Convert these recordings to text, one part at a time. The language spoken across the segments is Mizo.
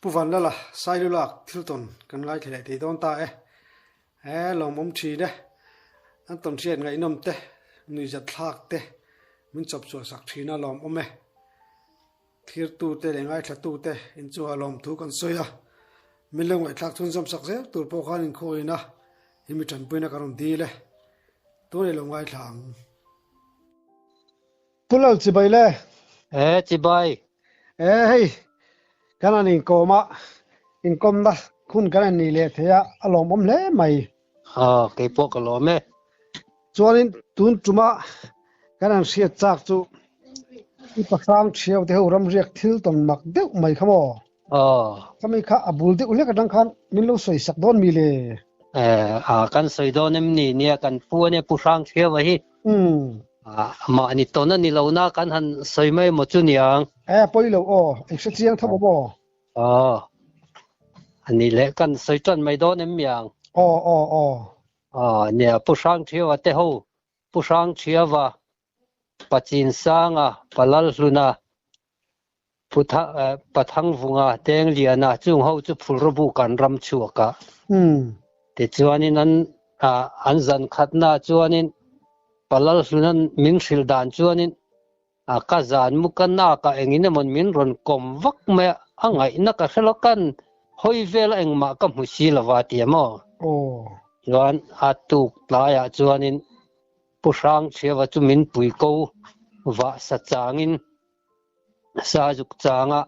Pu Vanlala Sailulak thil tawn kan ngaithla leh thei dawn ta e. He lawmawm thin e. An tawn hriat ngaihnawm te, nuihzat thlak te min chawp chhuah sak thin a lawmawm e. Thirtu te leh ngaithlatu te inchungah lawmthu kan sawi a. Min lo ngaihthlak chhunzawm sak zel tur pawh khan inkhawin a, i mi tanpuina ka rawn dil e. Tun i lo ngaithla ang. Pu Lal chibai le. E chibai. E hei kan han inkawm a, inkawmna hun kan han nih leh thei a, a lawmawm hle mai. Aw kei pawh ka lawm e. Chuanin tun tuma kan han hriat chak chu i pahrang thiau te ho ramriak thil tawn mak deuh mai kha maw? Aw. Khami kha a bul deuh hlek atang khan min lo sawi sak dawn mi le? E a kan sawi dawn em ni nia kan pu ania pu hrang thiau a hi. Umm. A mahni tawn a ni lo na kan han sawi mai maw chu niang. E pawi lo aw, eng hre chiang tho maw? Aw. Ani leh kan sawi tan mai dawn em miang. Aw aw aw. Aw nia Pu Hrangthiaua te ho, Pu Hrangthiaua, Pachinsanga, Palalhluna, Pu Pathangvunga, Tengliana chung ho chu Phulrabu kan ram chhuak a. Tichuanin an an zan khatna chuanin Palalhlunan min hrilh dan chuanin A ka zan mu ka nak ah engin emaw min rawn kawm vak mai a, a ngaihna ka hre lo kan hawi vel a engmah ka hmu si lo va ti a maw? Aw. Chuan a tuk tlaiah chuanin Pu Hrangchhiava chu min pui ko vah sa changin sa zuk changa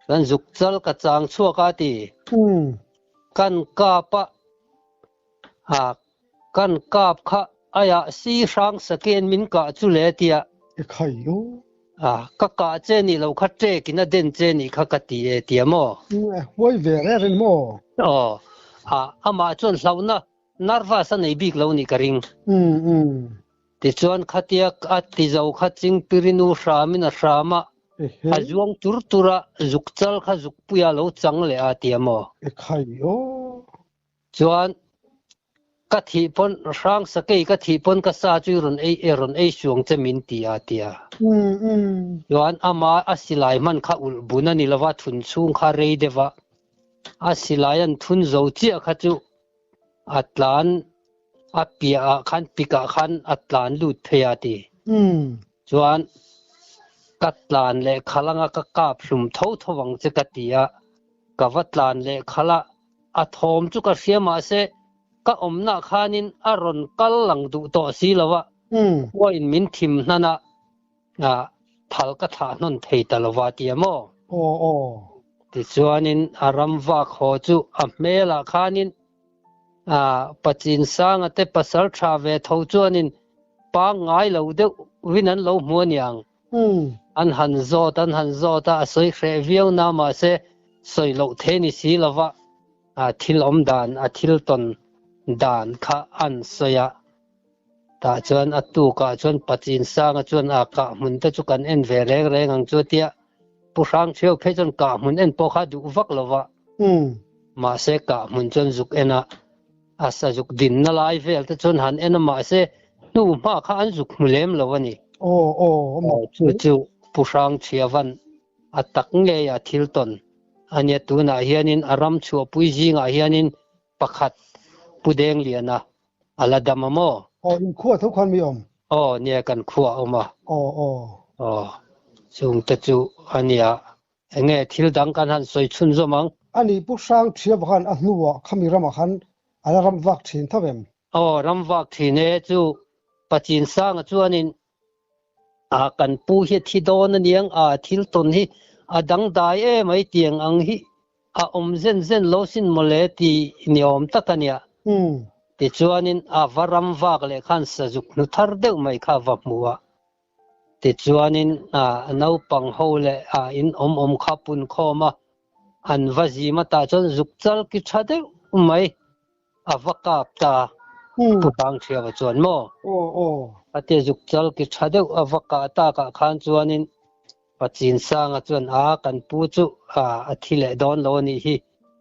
kan zuk chal ka chang chhuak a ti. Umm. Kan kap a, a Kan kap kha aiah si hrang saken min kah chu le tia. E khai o. A, ka kah che nih lo kha ṭek in a den che nih kha ka ti e tia maw? E huai ve reng reng maw? Aw, a, amah chuan hlauhna nervous a nei bik lo nih ka ring. Um um. Tichuan khatia a ti zo kha chingpirinu hramin a hram a, a zuang tur tur a, zuk chal kha zukpuia lo chang leh a tia maw? E khai o. Chuan ka thih pawn hrang sakei ka thih pawn ka sa chu i rawn ei i rawn ei suang che min ti a tia. Chuan ama a silai hman kha ulh bun a ni lova thun chhung kha rei deuh a, a silai an thun zo chiah kha chu a tlan a piah ah khan pik ah khan a tlan lut phei a ti. Chuan ka tlan leh khalh anga ka kap hlum tho tho ang che ka ti a, ka va tlan leh khalh a, a thawm chu ka hria mahse ka awmnah khanin a rawn kal lang duh tawh si lo a, khuain min thim hnan a, thal ka thlah hnawn thei ta lo va ti a maw? Aw aw. Tichuanin a ram vak haw chu a hmelah khanin Pachinsanga te pasal tha ve tho chuanin pangngai lo deuh vin an lo hmu aniang. An han zawt an han zawt a, a sawi hreh viau na mahse sawi loh thei ni si lova thil awm dan a thil tawn dan kha an sawi a. Tah chuan a tukah chuan Pachinsanga chuan a kah hmun te chu kan en ve reng reng ang chu tia Pu Hrangchheu phei chuan kah hmun en pawh kha duh vak lo va. Mahse kah hmun chuan zuk en a, a sa zuk dinna lai vel te chuan han en a mahse hnu hma kha an zuk hmu lem lo a ni. Aw aw aw chu chu Pu Hrangchhiavan a tak ngei a thil tawn a nia tunah hianin a ram chhuahpui zingah hianin pakhat Pu Dengliana a la dam a maw? Aw in khua tho khan mi awm? Aw nia kan khua a awm a. Aw aw. Aw chungte chu a nia. Enge thil dang kan han sawi chhunzawm ang? Ani Pu Hrang Thiava khan a hnuah khami ramah khan a la ram vak thin tho em? Aw ram vak thin e chu Pachinsanga chuanin a kan pu hi a thi dawn aniang a thil tawn hi a dangdai em mai tiang ang hi A awm zen zen lo sin mawle ti ni awm tak a nia. Tichuanin a va ram vak leh khan sazuk hnu thar deuh mai kha va hmu a. Tichuanin a naupang ho leh a in awm awm kha pun khawm a, an va zim a tah chuan zuk chal ki tha deuh mai a va kap ta. Pu Hrangchhiava chuan maw? A tia zuk chal ki tha deuh a va kah takah khan chuanin Pachinsanga chuan a kan pu chu a thi leh dawn lo a nih hi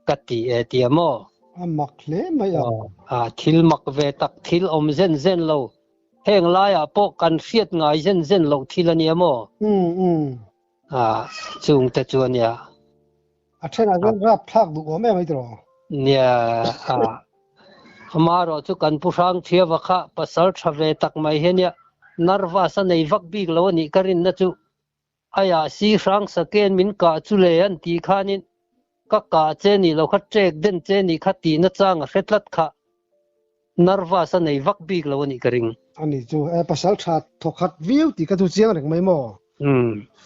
ka ti e tia maw? A mak hle mai a. A thil mak ve tak thil awm zen zen lo heng laiah pawh kan hriat ngai zen zen loh thil a nia maw? Um um. A chungte chu a nia. A thenah chuan rapthlak duh awm em ai tiraw? Nia, a amaherawh chu kan Pu Hrangthiava kha pasal tha ve tak mai hi ania, nervous a nei vak bik lo a nih ka rinna chu Aiah si hrang saken min kah chu le an tih khanin ka kah che nih lo kha ṭek den che nih kha tihna chang a hre tlat kha nervous a nei vak bik lo a nih ka ring. A nih chu e pasal tha thawk khat viau tih ka chu chiang reng mai maw?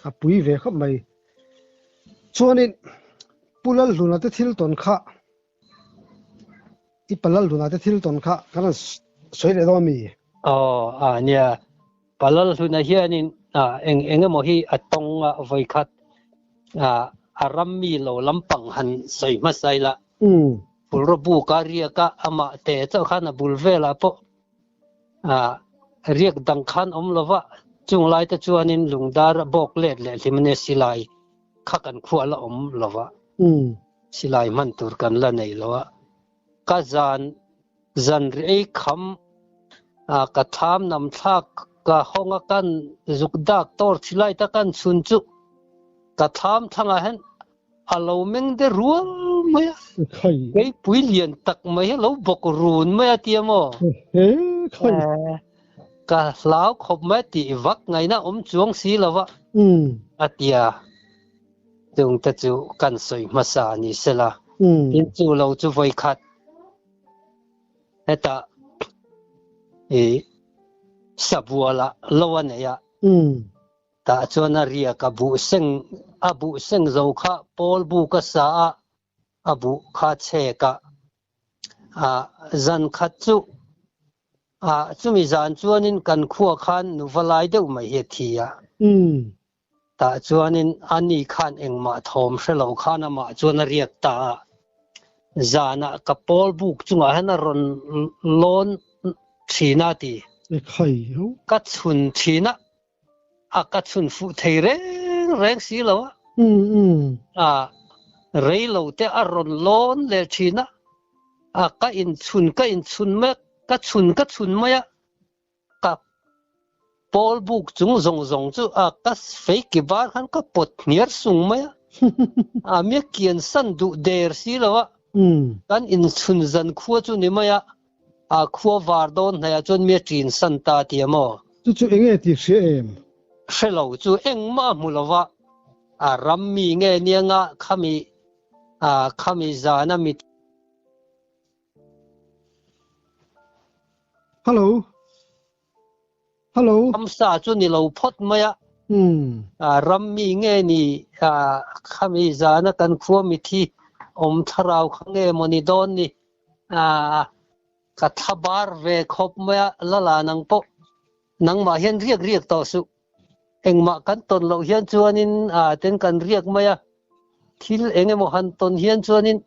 A pui ve khawp mai. Chuanin Pu Lalhluna te thil tawn kha i Pa Lalhluna te thil tawn kha kan han sawi leh dawn mi? Aw a nia Pa Lalhluna hianin eng eng emaw hi a tawng a vawi khat a ram mi lo lampang han sawi hmasa ila. Phulraw buk a riak a, amah teh chauh khan a bul velah pawh riak dang khan awm lo va, chung lai te chuanin lungdar a bawk let leh hlim a nia silai kha kan khuah la awm lo va, silai hman tur kan la nei lo a, ka zan zan ri ei kham ka thlam nam thlak ka hawng a kan zuk dak tawr thilai ta kan chhun chu ka thlam thlangah hian a lo meng de rual mai a, keipui lian tak mai hi a lo bawk run mai a tia maw? Ka hlau khawp mai tih vak ngaihna awm chuang si lo va a tia. Chungte chu kan sawi hmasa a ni sela, tin chu lo chu vawi khat hetah i sabualah lo a nei a. Tah chuan a riak a buh seng a buh seng zo kha pawl buk a sa a, a buh kha chhek a. Ah zan khat chu ah chumi zan chuanin kan khua khan nuva lai deuh mai hi a thi a. Tah chuanin a ni khan engmah thawm hre lo khan amah chuan a riak ta a. Zanah ka pawl buk chungah hian a rawn lawn thin a ti. Ka chhun thin a. A ka chhun fuh thei reng reng si lo a. A rei lo te a rawn lawn leh thin a. A ka inchhun ka inchhun mai a, ka chhun ka chhun mai a. Ka pawl buk chung zawng zawng chu a ka fei ki bar khan ka pawt hniar sung mai a. A mia kian san duh der si lo a. Kan inchhun zan khua chu ni mai a. A khua var dawn hnaiah chuan mi a ṭin san ta ti a maw? Chu chu eng nge tih hria em? Hre lo chu engmah a hmu lo va, a ram mi nge nianga khami khami zana mi. Hello. Hello. Ramsa chu ni lo phawt mai a. Ram mi nge ni khami zana kan khua mithi awm thlarau kha nge maw ni dawn ni. Ka thla bar ve khawp mai a, lala nang pawh nangmah hian riak riak tawh suh. Engmah kan tawn loh hian chuanin ten kan riak mai a, thil eng emaw han tawn hian chuanin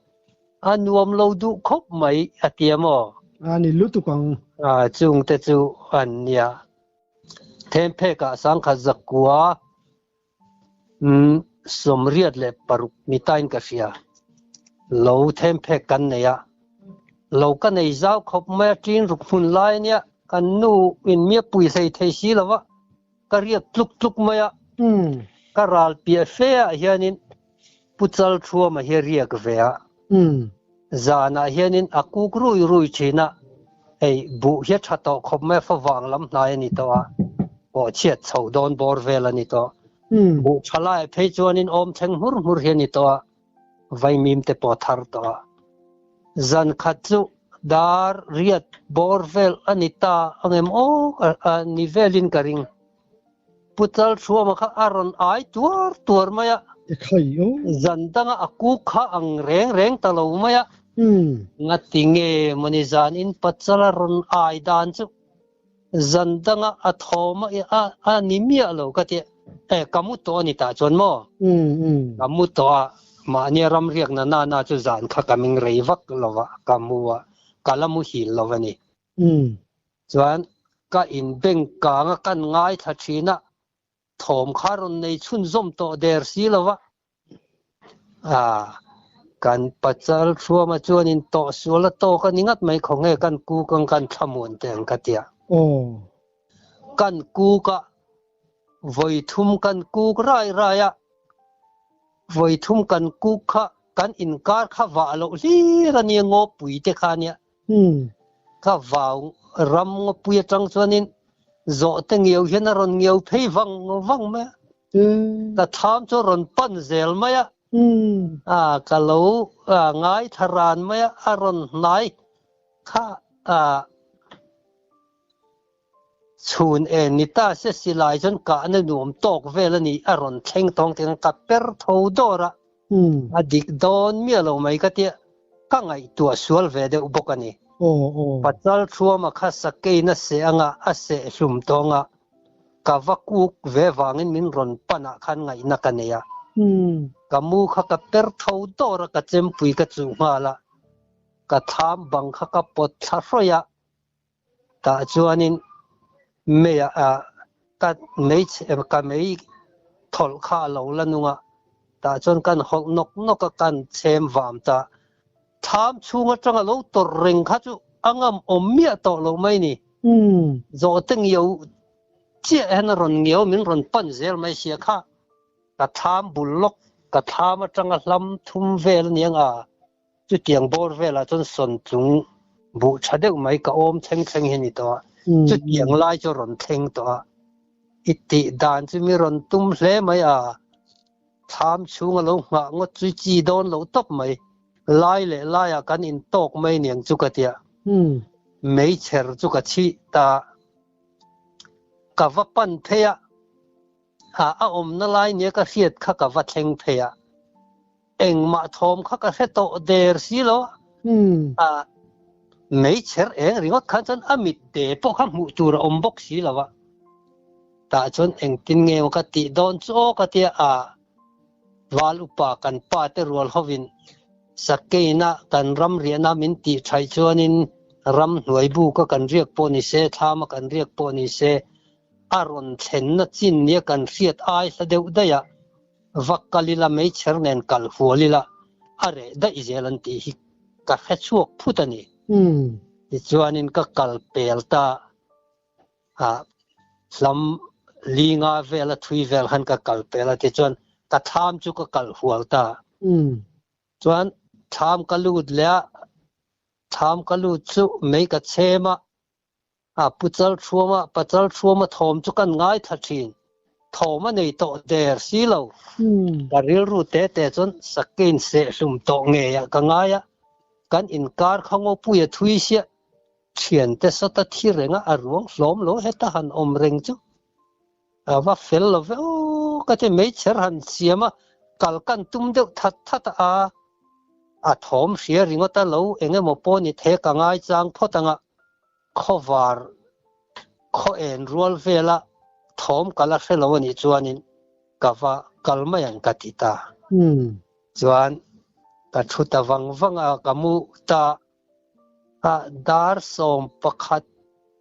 a nuam lo duh khawp mai a ti a maw? A ni lutuk ang. Chungte chu an nia. Themphekah sangkhat zakua 86 ni tain ka hria. Lo themphek kan nei a. Lo ka nei zau khawp mai a ṭin ruk hmun lai a nia. Kan nu in mi a pui hlei thei si lo va, ka riak tluk tluk mai a. Ka ral piah fe ah hianin Pu Chalthuama hi a riak ve a. Zanah hianin a kuk rui rui thin a, hei buh hi a tha tawh khawp mai a, favang lam hnai a ni tawh a, pawh chhiat chho dawn bawr vel a ni tawh. Buh tha laiah phei chuanin awm thleng hmur hmur hi a ni tawh a, vaimim te pawh a thar tawh a. Zan khat chu dar riat bawr vel a ni ta angem aw ni velin ka ring. Pu Chalthuama kha a rawn ai tuar tuar mai a, zan danga a kuk kha ang reng reng ta lo mai a. Ngati nge mawni zan in Pachal a rawn ai dan chu zan danga a thawm a a ni miah lo ka ti e, ka mu tawh a ni tah chuan maw? Ka mu tawh a, mahnia ram riakna nana chu zan kha ka ming rei vak lo va, ka mu a, ka la muhil lo a ni. Chuan ka inbeng kang a kan ngaithla thin a, thawm kha rawn nei chhunzawm tawh der si lo va. Ah, kan Pachal Thuama chuanin tawh sual a tawk a ni ngat mai khaw nge kan kuk ang kan thlamuan teh ang ka ti a. Kan kuk a, vawi thum kan kuk rai rai a, vawi thum kan kuk kha. Kan inkar kha vah loh hlir a nia ngawpui te kha nia. Ka vau ram ngawpui atang chuanin zawhte ngiau hian a rawn ngiau phei vang vang mai a. Ka thlam chu a rawn pan zel mai a. Ka lo ngaithla ran mai a, a rawn hnai kha Chhun en ni ta se silai chuan kahna nuam tawk vel a ni a rawn thleng tawng tih khan ka per tho dawr a, a dik dawn miah lo mai ka tia ka ngaihtuah sual ve deuh bawk a ni. Pachal Thuama kha sakeiin a seh anga a seh hlum tawng a, ka va kuk ve vangin min rawn pan ah khan ngaihna ka nei a, ka mu kha ka per tho dawr a ka chempui ka chuh nghal a, ka thlam bang kha ka pawt thla hrawih a. Tah chuanin mei ah ka mei ka mei thawlh kha a lo la nung a, tah chuan kan hawlh nawk nawk a, kan chhem vam ta. Thlam chhung atanga lo tawrh reng kha chu a ngam awm miah tawh lo mai ni. Zawhte ngiau chiah hian a rawn ngiau min rawn pan zel mai sia kha. Ka thlam bul lawk, ka thlam atanga hlam thum vel aniang a. Chutiang bawr velah chuan sawntlung buh tha deuh mai ka awm thleng thleng hi a ni tawh a, chutiang lai chu a rawn thleng tawh a. I tih dan chu mi rawn tum hle mai a, thlam chhung a lo nghah ngawt chu chi dawn loh tawp mai. Lai leh laiah kan intawk mai niang chu ka tia, meichher chu ka chhih ta. Ka va pan phei a. A a awmna lai nia ka hriat kha ka va thleng phei a, engmah thawm kha ka hre tawh der si lo a. A meichher eng ringawt khan chuan a mit te pawh kha hmuh tur a awm bawk si lo a. Tah chuan engtin nge maw ka tih dawn chu aw ka tia a, Val upa kan pa te rual hovin Sakeina kan ram riahna min tih thaih chuanin ram hnuai buka kan riak pawh ni se, thlama kan riak pawh ni se, A rawn thlenna chin nia kan hriat ai hla deuh daih a, va kal ila meichher nen kal hual ila a reh daih zel an tih hi ka hre chhuak phut a ni. Tichuanin ka kal pel ta a, hlam linga vel a thui vel khan ka kal pel a, tichuan ka thlam chu ka kal hual ta. Chuan thlam ka lut leh a, thlam ka lut chu mei ka chhem a, A pu Chalthuama, pa Chalthuama thawm chu kan ngaithla thin. Thawm a nei tawh der si lo. Ka rilru te te chuan Sakein sehhlum tawh ngeiah ka ngai a. Kan inkar kha ngawpuia thui siah thiante sawta thi renga a ruang hlawm lo heta han awm reng chu a va fel lo ve aw ka ti meichher han siam a, kal kan tum deuh that that a, a thawm hria ringawt a lo eng emaw pawh ni the ka ngai chang phawt ang a. Khawvar khaw en rual vela thawm ka la hre lo a nih chuanin ka va kal mai ang ka ti ta. Chuan ka thu ta vang vang a, ka mu ta a, dar 11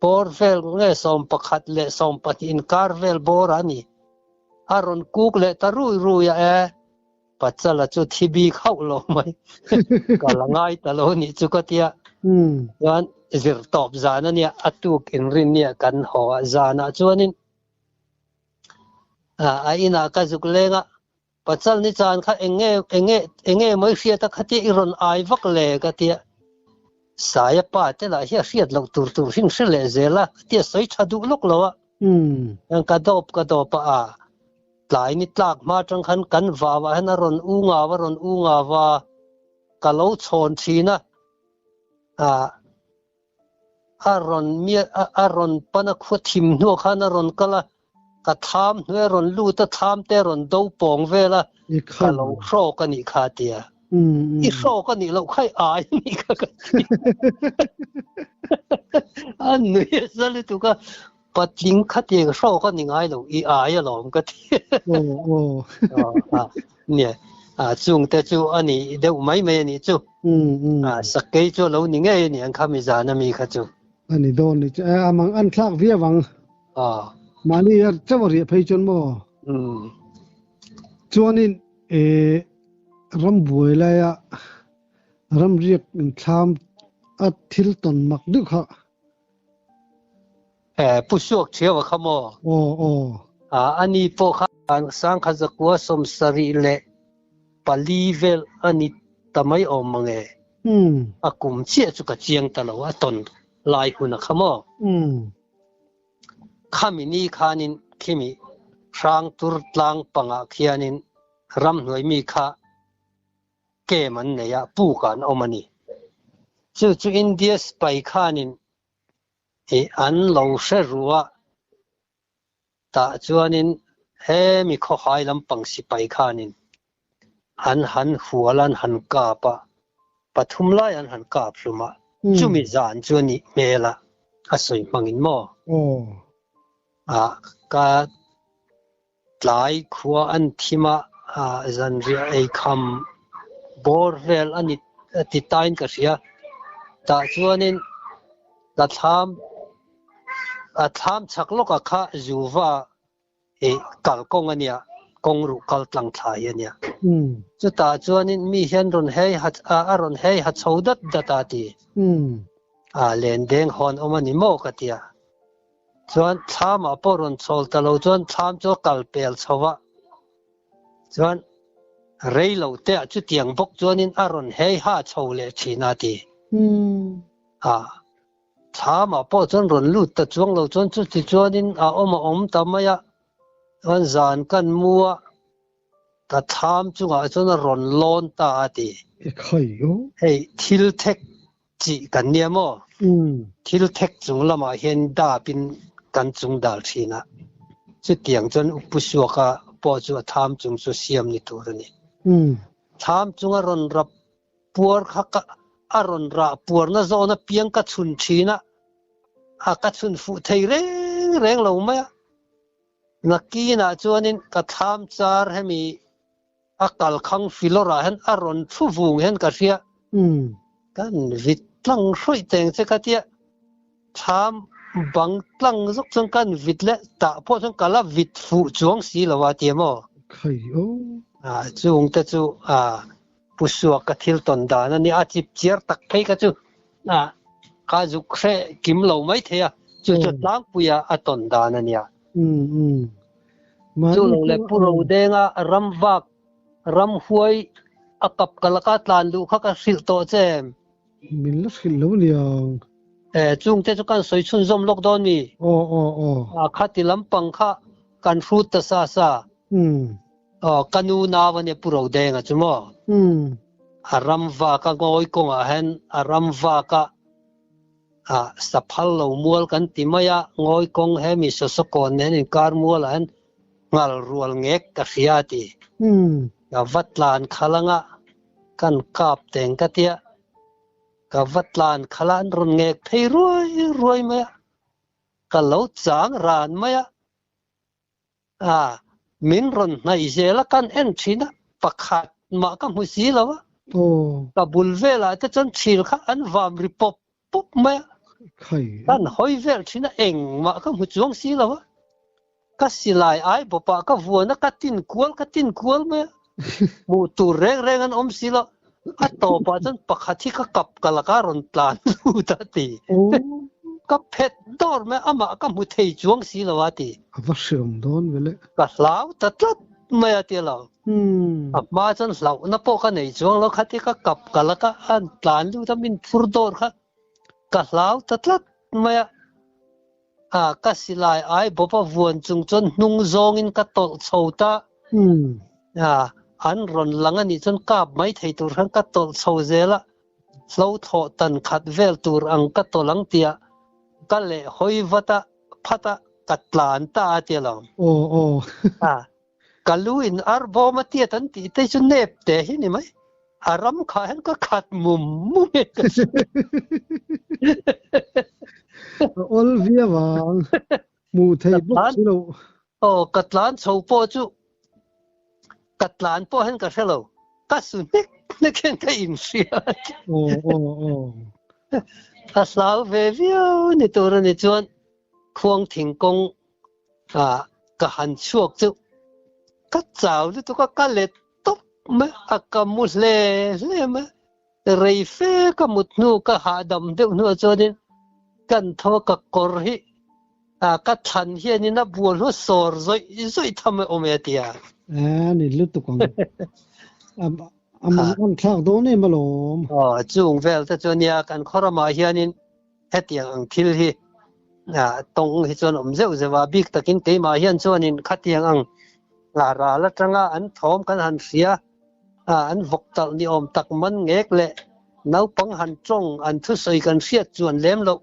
bawr vel nge 11 leh 12 inkar vel bawr a ni. A rawn kuk leh ta rui rui a e. Pachala chu thi bik hauh lo mai. Ka la ngai ta lo nih chu ka tia. Chuan zir tawp zan a nia, a tuk inrin nia kan haw a zanah chuanin a inah ka zuk leng a, Pachal ni chan kha eng nge eng nge eng nge mawi hriat a khatia i rawn ai vak le ka tia. Saia pa te lah hi a hriat loh tur tur hring hre leh zel a, ka tia sawi tha duh lawk lo a. Ka dawp ka dawp a a. Tlai ni tlak hma atang khan kan vau ah hian a rawn u ngau a rawn u ngau a, ka lo chhawn thin a, ah a rawn miah a rawn pan a khua thim hnuah khan a rawn kal a, ka thlam hnuai a rawn lut a, thlam te a rawn do pawng vel a, ka lo hrawk a nih kha a ti a, i hrawk a nih loh kha i ai a nih kha ka ti a, a nui nasa lutuk a. Patling khatiang hrawk a ni ngai lo, i ai alawm ka ti. Aw, aw. Nia, chungte chu a ni deuh mai mai a nih chu. Sakei chu a lo ni ngei a ni ang kha mi zan a mi kha chu. A ni dawn ni chu. A mang an thlak viau ang. Mahni a chauh a riah phei chuan maw? Chuanin rambuai laia ramriak inthlam a thil tawn mak deuh kha. Pu Suak Thiau a kha maw? Aw, aw. A ni pawh kha 1974 vel a ni ta mai awm mang e. A kum chiah chu ka chiang ta lo a tawn lai hun a kha maw? Khami ni khanin khimi Hrangtur tlang pangah khianin ramhnuai mi kha camp an nei a, puk ah an awm a ni. Chu chu India sipai khanin ih an lo hre ru a, tah chuanin hemi khawhai lampang sipai khanin an han hual a, an han kap a, pathum lai an han kap hlum a, chumi zan chu a nih hmel a, a sawi hmangin maw? Ah ka Tlai khua an thim a, zanriah eikham bawr vel a ni ti tain ka hria. Tah chuanin ka thlam, a thlam chhak lawkah kha Zuva i kal kawng a nia, kawng ruh kal tlang thla hi a nia. Chutah chuanin mi hian rawn hei ha, a rawn hei ha chho dat dat a ti. A lendeng hawn awm a ni maw ka tia. Chuan thlamah pawh rawn chawl ta lo chuan thlam chu a kal pel chho a, chuan rei lo te ah chutiang bawk chuanin a rawn hei ha chho leh thin a ti. A thlamah pawh chuan rawn lut ta chuang lo chuan chuti chuanin a awm a awm ta mai a, chuan zan kan mu a, ka thlam chungah chuan a rawn lawn ta a ti. Hei thil thek Chih kan nia maw? Thil thek chung lamah hian dapin kan chung dal thin a, chutiang chuan Upu Suaka pawh chu a tham chung chu siam ni tur a ni. Tham chung a rawn rap puar kha ka a rawn rah puarna zawn apiang ka chhun thin a, a ka chhun fuh thei reng reng lo mai a. Nakinah chuanin ka thlam char hemi A kalkhang filawrah hian a rawn thu vung hian ka hria. Kan vit tlang hrawih teng che ka tia. Thlam bang tlang zawk chuan kan vit leh tah pawh chuan ka la vit fuh chuang si lo a tia maw? Khai o. A chung te chu a pu suak ka thil tawn dan a nia, a chip chiar tak phei kha chu a ka zuk hreh kim lo mai thei a, chu chu tlangpuia a tawn dan a nia. Chu lo leh Pu Rodenga ram vak, ram huai a kap ka laka tlan luh kha ka hrilh tawh che em? Min la hrilh lo niang. E, chungte chu kan sawi chhunzawm lawk dawn mi? Aw, aw, aw. A, khati lampang kha kan hrut ta sa sa. Aw, ka nu nau a nia Pu Rodenga chu maw? A ram vak a ngawi kawngah hian a ram vak a Ah, saphal lo mual kan ti mai a, ngawi kawng he mi sawsawkawn nen inkar mualah hian nghal rual ngek ka hria a ti. Ka va tlan khalh anga kan kap teng ka tia, ka va tlan khalh a an rawn ngek phei ruai ruai mai a, ka lo chang ran mai a. A, min rawn hnaih zel a, kan en thin a, pakhat mah ka hmu si lo a. Ka bul velah te chuan thil kha an vam ri pawp pawp mai a. Kan hawi vel thin a, engmah ka hmu chuang si lo a. Ka silai ai bawpah ka vuan a, ka tin kual ka tin kual mai a. Hmuh tur reng reng an awm si lo. A tawpah chuan pakhat hi ka kap ka laka rawn tlan lut a ti. Ka phet dawr mai amah ka hmu thei chuang si lo a ti. A va hreawm dawn ve le. Ka hlau ta tlat mai a ti lo. A hma chuan hlauhna pawh ka nei chuang lo khati ka kap ka laka an tlan lut a min phur dawr kha ka hlau ta tlat mai a. A ka silai ai bawp a vuan chung chuan hnung zawngin ka tawlh chho ta. A an rawn lang a nih chuan kap mai thei tur khan ka tawlh chho zel a. Hlo thlawh tan khat vel tur ang ka tawlh ang tia ka leh hawi vat a, phat a, ka tlan ta a tia lo. Aw aw. A ka lu in ar bawm a tiat an tih te chu nep te hi ni mai. A ram khah hian ka khat mum mum e ka hria. A awl viau ang. Hmuh theih bawk si lo. Aw ka tlan chho pawh chu ka tlan pawh hian ka hre lo. Ka su hnek hnek hian ka inhria. Aw aw aw. A hlau ve viau ni tur a ni chuan khuang thingkawng ah ka han chhuak chu ka chau lutuk a, ka let tawp mai a, ka mu hle hle mai a. Rei fe ka mut hnu ka hahdam deuh hnuah chuanin kan tho a ka kawr hi ka thlan hianin a bual hnu sawr zawih zawih tham a awm e a ti a. A ni lutuk ang. A man an thlak dawn em alawm. Aw, chung vel te chu nia kan khaw ramah hianin hetiang ang thil hi tawng hi chuan awm zeuh zeuh a, bik takin keimah hian chuanin khatiang ang ral atanga an thawm kan han hria an vawk talh ni awm tak man ngek leh naupang han tawng an thusawi kan hriat chuan lem loh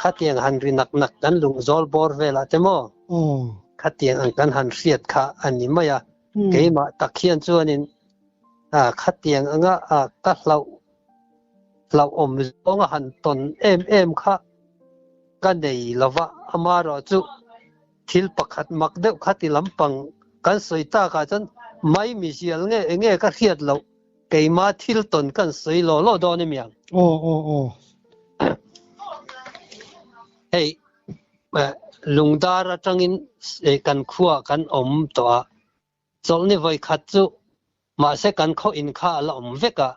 khatiang han ri nak nak kan lungzawl bawr velah te maw khatiang ang kan han hriat kha a ni mai a. Keimah tak hian chuanin khatiang anga ka hlauh hlauhawm zawnga han tawn em em kha ka nei lo va, amaherawhchu thil pakhat mak deuh kha ti lampang kan sawi takah chuan maimizial nge enge ka hriat loh keima thil tawn kan sawi law law dawn emiang. Aw aw aw. Hei Lungdar atangin kan khua kan awm tawh a, chawlhni vawi khat chu mahse kan khaw in kha a la awm vek a,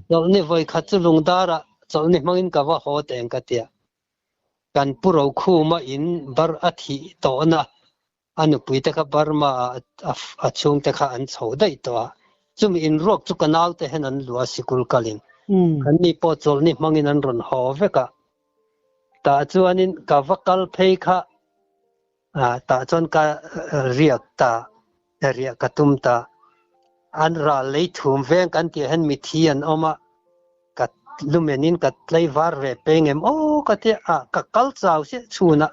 chawlhni vawi khat chu Lungdarah chawlhni hmangin ka va haw teng ka tia, kan pu Rokhuma in bar a thih tawhna a nupui te kha Burma ah a chhungte kha an chho daih tawh a, chumi inruak chu ka naute hian an luah a sikul kalin anni pawh chawlhni hmangin an rawn haw vek a, tah chuanin ka va kal phei kha tah chuan ka riak ta riah ka tum ta, an ral lei thum veng kan tih ah hian mithi an awm a, ka lumenin ka tlaivar ve peng em aw ka tia a ka kal chau chiah chhunah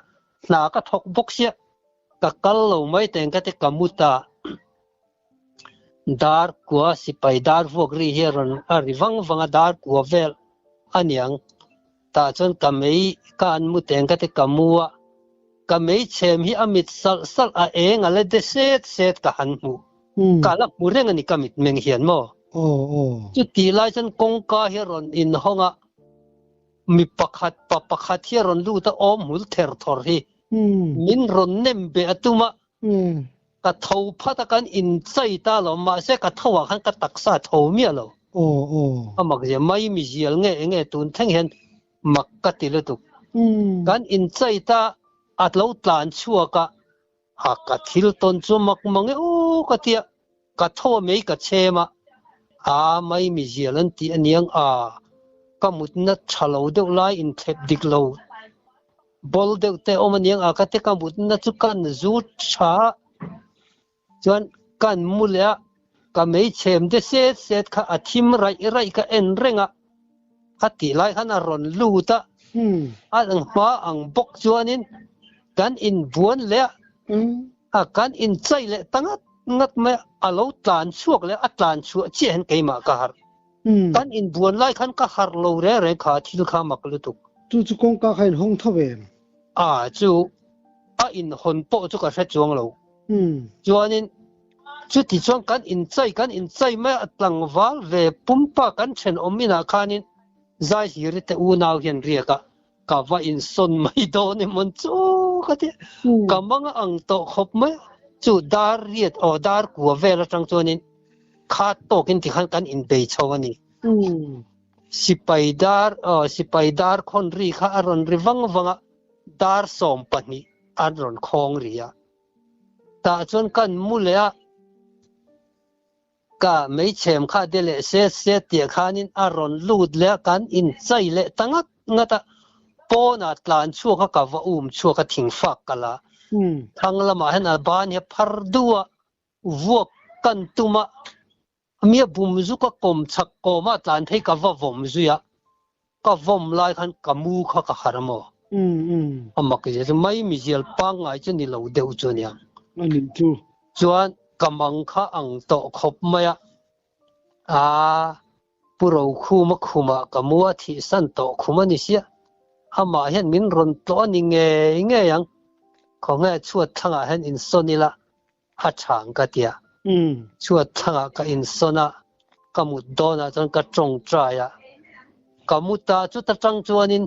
hna ka thawk bawk sia ka kal lo mai teng ka ti ka mu ta dar kua sipai dar vuak ri hi a rawn a ri vang vang a dar kua vel aniang tah chuan ka mei ka an mu teng ka ti ka mu a ka mei chhem hi a mit salh salh a eng a la de set set ka han hmuh ka la hmu reng a ni ka mitmeng hian maw? Chutih lai chuan kawngka hi a rawn inhawng a, mi pakhat pa pakhat hi a rawn lut a, awm hmul ther thawr hi min rawn nem beh a tum a, ka tho phat a kan inchai ta lo, mahse ka tho ah khan ka taksa a tho miah lo. A mak zia mai mi zial nge enge tun thleng hian mak ka ti lutuk. Kan inchai ta a lo tlan chhuak a, A ka thil tawn chu mak mang e aw ka tia, ka tho a mei ka chhem a, a mai mi zial an tih aniang a, ka mutna tha lo deuh lai inthlep dik lo bawl deuh te awm aniang a ka tia ka mutna chu kan zu tha a, chuan kan mu leh a, ka mei chhem de set set kha a thim raih raih ka en reng a, a tih lai khan a rawn lut a, a hma ang bawk chuanin kan inbuan leh a, kan inchai leh ta ngat ngat mai a, a lo tlan chhuak leh a tlan chhuah chiah hian keimah ka harh. Kan inbuan lai khan ka harh lo reng reng kha thil kha mak lutuk. Chu chu kawngka kha inhawng tho em? A, chu a inhawn pawh chu ka hre chuang lo. Chuanin chuti chuan kan inchai kan inchai mai a, tlangval ve pumpa kan thenawm inah khanin Zaihiri te unau hian riak a, ka va insawn mai dawn emawn chu ka ti a, ka mang a ang tawh khawp mai a, chu dar riat aw dar kua vel atang chuanin khat tawkin tikhan kan inbei chho a ni. Sipai dar aw sipai dar khawn ri kha a rawn ri vang vang a, dar 12 an rawn khawng ri a, tah chuan kan mu leh a. Ka meichhem kha de leh set set tih khanin a rawn lut leh a, kan inchai leh ta ngat ngat a, pawnah tlan chhuak a ka va um chhuak a thingfak ka la. Thang lamah hian a ban hi a phar duh a, vuak kan tum a, mi a bum zu ka kawm chhak kawm a tlan phei ka va vawm zui a, ka vawm lai khan ka mu kha ka harh maw? A mak zia chu mai mizial pangngai chu ni lo deuh chu ania. A nih chu. Chuan ka mang kha ang tawh khawp mai a, aa Pu Rokhuma khumah ka mu a thihsan tawh khum a ni sia, amah hian min rawn tlawh a ni ngei ngei ang, khawnge chhuat thlangah hian insawn ila a chhang ka tia. Chhuat thlangah ka insawn a, ka mut dawnah chuan ka tawngtai a, ka mu ta chuta tang chuanin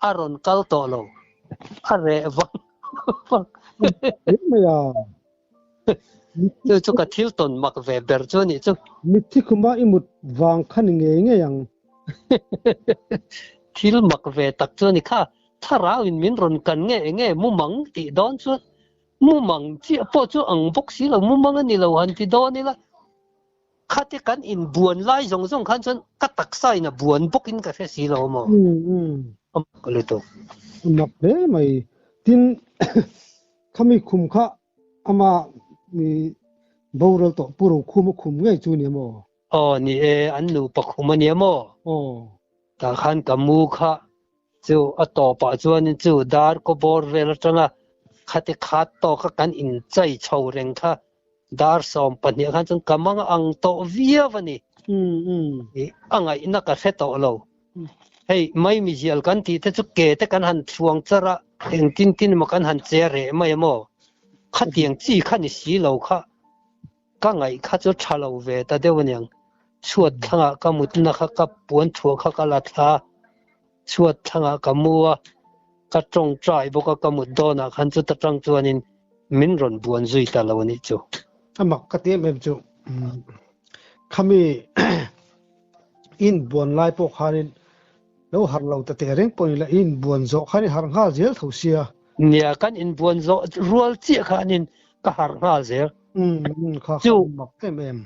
a rawn kal tawh lo, a reh vang vang. Chu chu ka thil tawn mak ve ber chu a nih chu. Mitthi khuma i mut vang kha ni ngei ngei ang. Thil mak ve tak chu a ni kha, thlarau in min rawn kan nge enge mumang tih dawn chuan Mumang chiah pawh chu ang bawk si lo, mumang a ni lo han ti dawn ila. Khate kan in buan lai zawng zawng khan chuan ka taksa in a buan bawk in ka hre si lo maw? A mak lutuk. A mak hle mai. Tin, khami khum kha ama mi boral tawh Pu Rokhum a khum ngei chu nia maw? Aw ni e, an nupa khum a nia maw? Aw. Tah khan ka mu kha chu a tawpah chuanin chu dar kaw bawr vel atanga khati khat tawka kan inchai chho reng kha dar 12 khan chuan ka mang ang tawh viau a ni. A ngaihna ka hre tawh lo. Hei mai mizial kan tih te chu ke te kan han thluang char a, engtin tin emaw kan han che reh mai a maw? Khatiang chi kha ni si lo kha. Ka ngaih kha chu tha lo ve ta deuh aniang. Chhuat thlangah ka mutna kha ka puan thuah kha ka la thla a, chhuat thlangah ka mu a, ka tawngtai bawk a, ka mut dawnah khan chuta tang chuanin min rawn buan zui ta lo anih chu. A mak ka ti em em chu. Khami in buan lai pawh khanin lo harh lo ta teh reng pawh ni la, in buan zawh khan i harh nghal zel tho sia. Nia, kan inbuan zawh rual chiah khanin ka harh nghal zel. Chu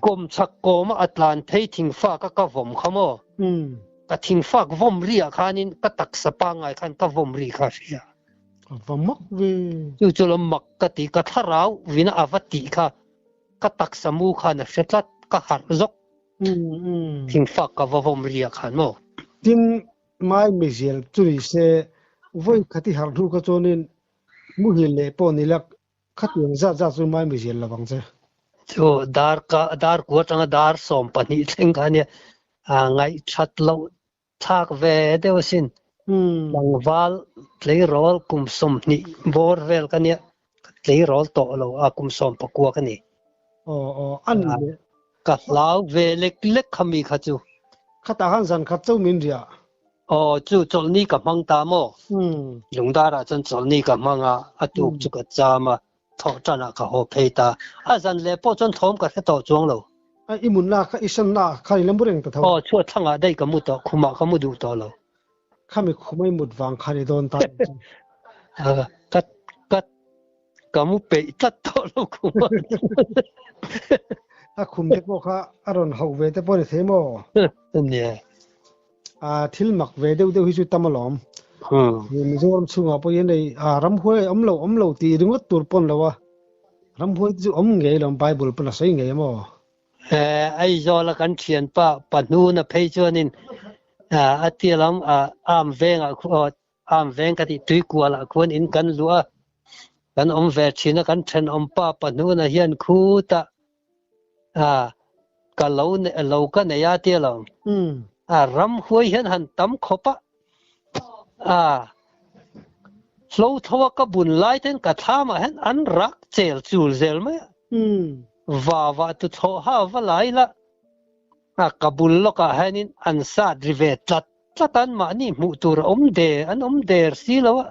kawmchhak kawma a tlan phei thingfak a ka vawm kha maw? Ka thingfak vawm ri ah khanin ka taksa pangngai khan ka vawm ri kha a hria. A va mak ve. Chu chu lo mak ka ti, ka thlarau vina a va tih kha ka taksa mu khan a hre tlat, ka harh zawk. Thingfak ka va vawm ri ah khan maw? Tin, mai mizial chu ni se, vawi khat i harh hnu kha chuanin muhil leh pawh ni lak Khatiang zat zat chu mai mizial lo vang che. Chu dar ka dar ku atanga dar 12 thleng kha ania a ngaihthat loh thlak ve deuh asin. Tlangval tleirawl kum 20 bawr vel ka nia, ka tleirawl tawh lo a kum 19 ka ni. Aw aw a ni le. Ka hlau ve lek lek kha mi kha chu. Khatah khan zan khat chauh min riah. Aw, chu chawlhni ka hmang ta maw? Lungdarah chuan chawlhni ka hmang a, a tuk chu ka cham a, thawh tanah ka haw phei ta. A zan leh pawh chuan thawm ka hre tawh chuang lo. A, i munna kha i hranna kha i la mu reng ta tho. Aw, chhuat thlangah daih ka mu tawh, khumah ka mu duh tawh lo. Khami khuma i mut vang khan i dawn ta ang chu. Ka, ka, ka mu peih tlat tawh lo khumah. A khum te pawh kha a rawn hauh ve te pawh ni thei maw? Nia. A thil mak ve deuh deuh hi chu tam alawm. Mizoram chhungah pawh hian hei a ramhuai awm lo awm lo tih ringawt tur pawn lo a. Ramhuai te chu awm ngei lo Bible pawn a sawi ngei maw? Aizawl a kan thianpa Pahnuna phei chuanin a ti lam am vengah Am veng ka tih tuikual ah khuan in kan luh a, kan awm ve thin a, kan thenawm pa pahnuna hian khutah ah ka lo lo ka nei a tia lo. A ram huai hian han tam khawp a, ah hlo tho a ka bun lai ten ka thlam ah hian an rak chel chul zel mai a. Va va tu thlawh ha va lai la, a ka bul lawkah hianin an sat ri ve tlat tlat an mahni hmuh tur a awm der an awm der si lo a.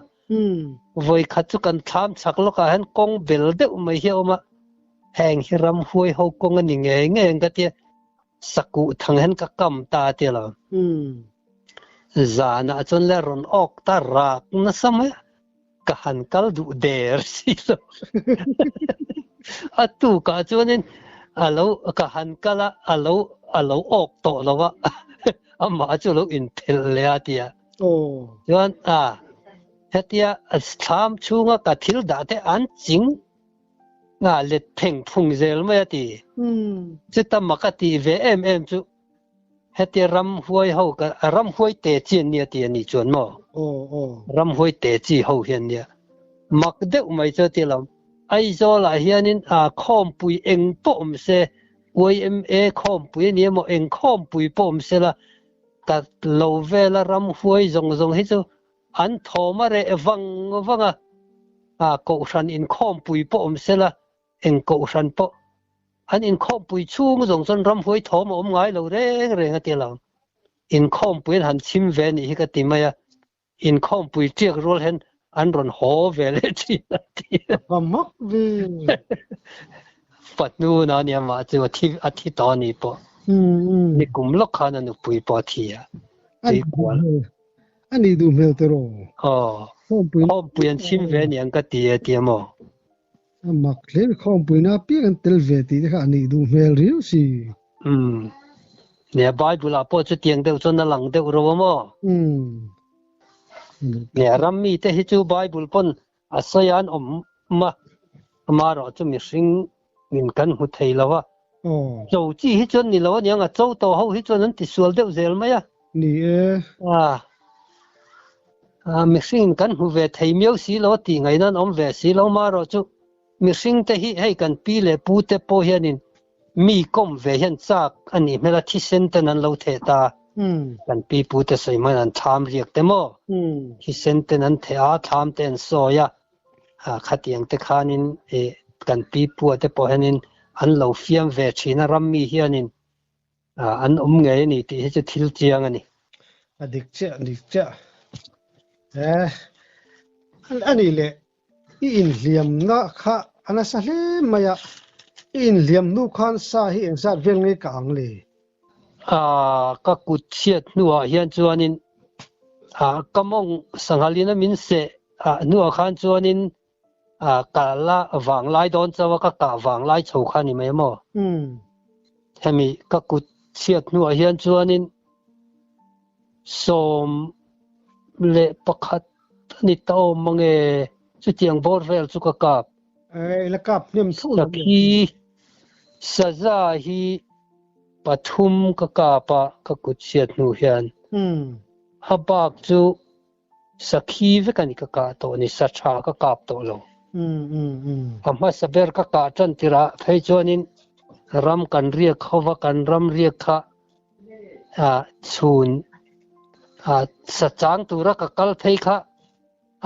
Vawi khat chu kan thlam chhak lawkah hian kawng bel deuh mai hi a awm a, heng hi ram huai ho kawng a ni ngei ngei ang ka tia, sakuh thang hian ka kam ta a tia lo. Zanah chuan le rawn awk ta rak nasa mai a, ka han kal duh der si lo. A tukah chuanin a lo ka han kal a, a lo a lo awk tawh lo a, amah chu a lo inphelh leh a tia. Chuan a hetia thlam chhunga ka thil dah te an ching a let pheng phung zel mai a ti. Chuta mak a tih ve em em chu Hetia ramhuai ho ka ramhuai te chi an nia ti a nih chuan maw? Ramhuai te chi ho hian nia. Mak deuh mai chu ti lo. Aizawl ah hianin a khawmpui eng pawh awm se, YMA khawmpui a ni emaw eng khawmpui pawh awm se la, ka lo vela ramhuai zawng zawng hi chu an thawm a reh vang vang a, a kohhran inkhawmpui pawh awm se la, Eng kohhran pawh an inkhawmpui chhung zawng chuan ramhuai thawm a awm ngai lo reng reng a ti lo. Inkhawmpui an han chhim ve nih hi ka ti mai a, inkhawmpui tiak rual hian an rawn haw ve leh thin a ti. A va mak ve. Fanu na nia mah chu a thi a thi tawh a ni pawh. Nikum lawk khan a nupui pawh a thi a. Tuikual. A nih duh hmel tiraw? Aw. Khawmpui an chhim ve aniang ka ti e tia maw? A mak hle mai, khawmpuina apiang an tel ve tih te kha a nih duh hmel riau si. Umm. Nia Bible ah pawh chutiang deuh chuan a lang deuh ro a maw? Umm. Nia ram mi te hi chu Bible pawn a sawi a an awm a, amaherawh chu mihring in kan hmu thei lo a. Aw. Cho chi hi chuan ni lo aniang a, cho tawh ho hi chuan an ti sual deuh zel mai a. Ni e. A. A mihring in kan hmu ve thei miau si lo a tih ngaihna an awm ve si lo, amaherawh chu mihring te hi hei kan pi leh pu te pawh hianin Mi kawm ve hian chak a nih hmel a, thisen ten an lo theh ta. Kan pi pu te sawi hman an thlam riak te maw? Thisen ten an theh a, thlam te an sawi a, khatiang te khanin kan pi pu te pawh hianin an lo fiam ve thin a, ram mi hianin an awm ngei a ni tih hi chu thil chiang a ni. A dik chiah, dik chiah. A nih leh I inhliamna kha a nasa hle mai a, i inhliam hnu khan sa hi engzat vel nge ka ang le? Aaa, ka kut chhiat hnuah hian chuanin ah ka mawng sanghalin a min seh ah hnuah khan chuanin ah ka la vang lai dawn chauh a, ka kah vang lai chho kha a ni mai maw? Hemi ka kut chhiat hnuah hian chuanin 11 a ni ta awm mang e, chutiang bawr vel chu ka kap. E, la kap hnem tho lo. Sakhi saza hi pathum ka kap a, ka kut chhiat hnu hian. A bak chu sakhi vek a ni ka kah tawh ni, sa tha ka kap tawh lo. A hmasa ber ka kah tan tirah phei chuanin ram kan riak ho va, kan ram riak kha ah chhun ah sa chang tura ka kal phei kha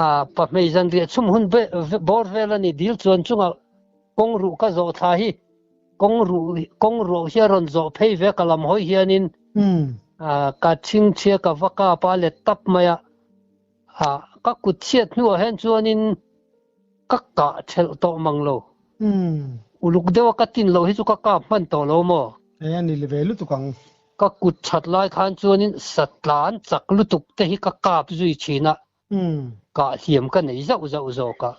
ah pahmei zan riah chhum hun bawr vel a ni dil chuan chunga kawng ruh ka zawh thla hi kawng ruh kawng ruah hi a rawn zawh phei ve ka lam hawi hianin ah ka chhingchhia ka va kap a let tap mai a ah ka kut chhiat hnuah hian chuanin ka kah thelh tawh mang lo. Uluk deuha ka tin loh hi chu ka kap hman tawh lo maw? E a ni ve lutuk ang. Ka kut that lai khan chuanin satlan chak lutuk te hi ka kap zui thin a, kah hliam ka nei zauh zauh zawk a.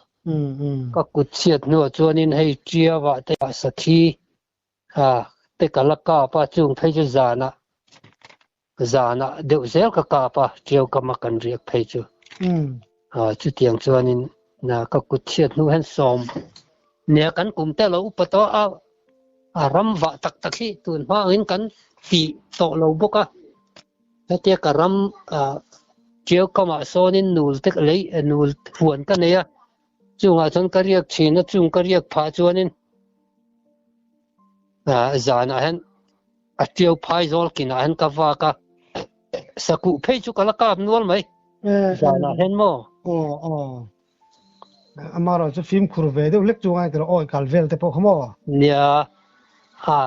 Ka kut chhiat hnuah chuanin hei Ṭiavah te Sakhi te ka la kap a, chung phei chu zanah Zanah deuh zel ka kap a, ṭiau kama kan riak phei chu. Chutiang chuanin ka kut chhiat hnu hian sawm nia kan kum te lo upa tawh a, a ram vah tak tak hi tun hma angin kan ti tawh lo bawk a. Hetia ka ram ṭiau kamah sawnin nul te lei nul huan ka nei a, chungah chuan ka riak thin a, chung ka riak phah chuanin zanah hian A ṭiau phai zawl kinah hian ka vak a, sakuh phei chu ka la kap nual mai. Zanah hian maw? Aw aw. Amaherawh chu fimkhur ve deuh hlek chu ngai tawh awi kal vel te pawh kha maw? Nia, a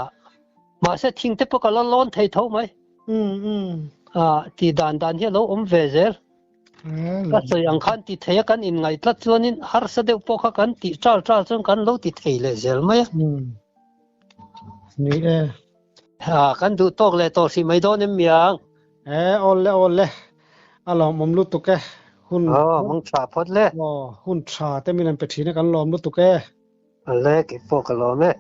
mahse thing te pawh ka la lawn thei tho mai. Um um. A tih dan dan hi a lo awm ve zel. Ka sawi ang khan ti thei a kan inngaih tlat chuanin harsa deuh pawh kha kan tih ṭal ṭal chuan kan lo ti thei leh zel mai a. Ni e. Ha, kan duh tawk leh tawh hrih mai dawn em miang? E, awl le awl le. A lawmawm lutuk e. Hun Aw, mang tha phawt le. Aw, hun tha te min an pe thin a kan lawm lutuk e. Le, keipawh ka lawm e.